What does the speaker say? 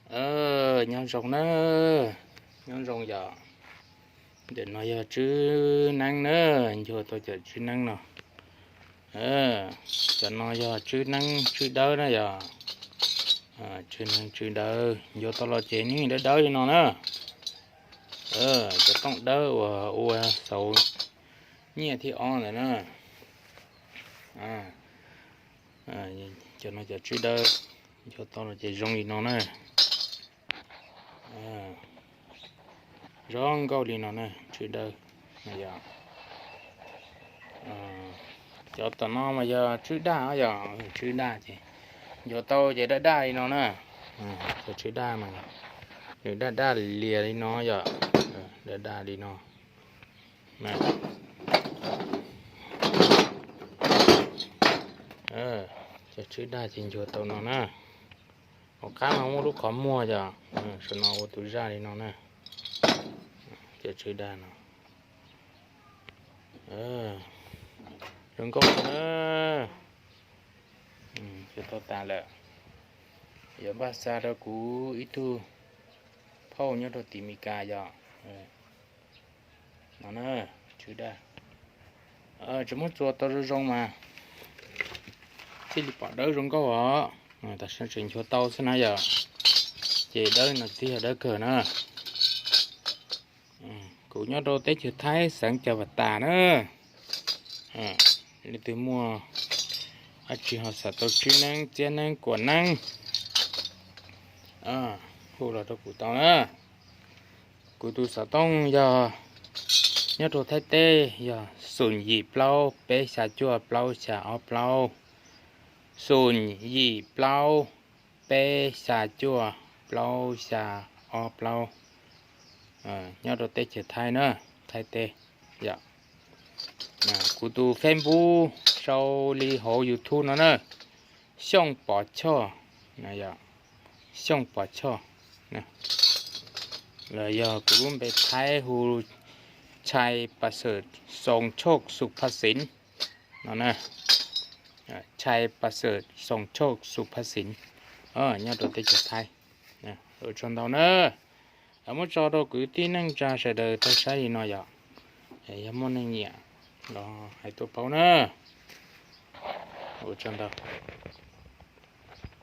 Nyob zoo na, nyob zoo yom. Ntawm no yog tswb neeb na, ncuag tau cov tswb neeb no. Cov no yog tswb neeb tswb dawb na yom. Tswb neeb tswb dawb ncuag tau los ces nws dawb dawb li no na. Cov tooj dawb uas ua xauv nyiaj thib ob ntawd na. Cov no cov tswb dawb ncuag tau los ces zoo li no na. Zoo nkauj li no na, tswb dawb. Cov tom no mas yog tswb daj yom, tswb daj ces ncuag tau ces daj daj li no na. Cov tswb daj mas nws daj daj lias li no yom, daj daj li no. Cov tswb daj ces ncuag tau no na. Hauv qab mas muaj lub qhov muag yom, saum no ua tus zaj li no na. Cov tswb daj no zoo nkauj na. Tau tas lawm, yuav npaj xa rau kuv ib tug phauj nyob rau tim Meskas yom. No na, tswb daj. Tsis muab txuas tau zoo zoo mas thiaj li pom dawb zoo nkauj os. Tam sim tseem nchuav tau xwb na yom, ces dawb no twb yog dawb kawg na. Kuv nyob rau teb chaws Thaib xeev Cam Vam Tas na. Leej twg muaj dab tsi ho xav tau tswb neeb, txiab neeb, kuam neeb, hu los rau kuv tau na. Kuv tus xov tooj yog nyob rau Thaib teb yog xoom yim plaub peb xya cuaj plaub xya ob plaub, xoom yim plaub peb xya cuaj plaub xya ob plaub. Nyob rau teb chaws Thaib na, Thaib teb yom. Kuv tus Facebook sau li hauv YouTube no na, Xyooj Pov Choj, Xyooj Pov Choj. Los yog kuv lub npe Thaib hu Chai Pas Xwm Xoom Tshoj Xum Phaj Xeev no na. Chai Pas Xwm Xoom Tshoj Xum Phaj Xeev, nyob rau teb chaws Thaib. Ua tsaug ntau na. Muab tso rau kwv tij neej tsa sawv daws tau saib li no yom. Yog muaj neeg nyiam los hais tuaj paub na. Ua tsaug ntau.